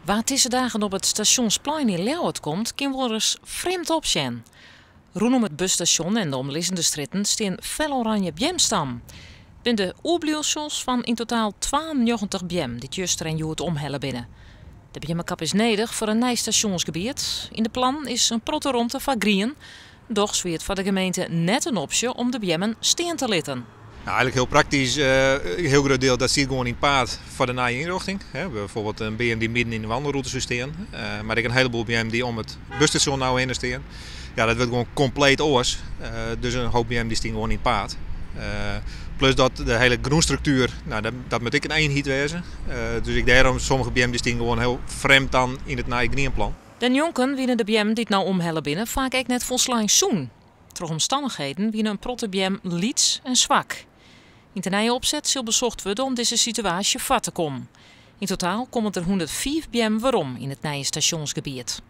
Wa't dizze dagen op it Stasjonsplein yn Ljouwert komt, kin wolris frjemd opsjen. Rûnom it busstasjon en de omlizzende strjitten stean feloranje beamstammen. Binne de oerbliuwsels fan yn totaal 92 beammen dy't juster en hjoed omhelle binne. De beammekap is nedich foar in nij stasjonsgebiet. Yn de plannen is in protte romte foar grien. Dochs wie it foar de gemeente net in opsje om de beammen stean te litten. Nou, eigenlijk heel praktysk, een heel groot deel dat zit gewoon in het paad voor de nieuwe inrichting. Hè, bijvoorbeeld een beam die midden in de wandelroute zou staan. Maar ik een heleboel beam die om het busstation nou heen staan. Ja, dat wordt gewoon compleet oars. Dus een hoop beam die staan gewoon in het paad. Plus dat de hele groenstructuur, nou, dat moet ik een eenheid wezen. Dus ik daarom sommige beam die staan gewoon heel vreemd dan in het nieuwe greenplan. Dêrnjonken wiene de beammen dy't no omhelle binne faak ek net folslein sûn. Troch omstannichheden wiene in protte beammen lyts en swak. Yn de nije opset sil besocht wurde om dizze situaasje foar te kommen. Yn totaal komme der 105 beammen werom yn it nije stasjonsgebiet.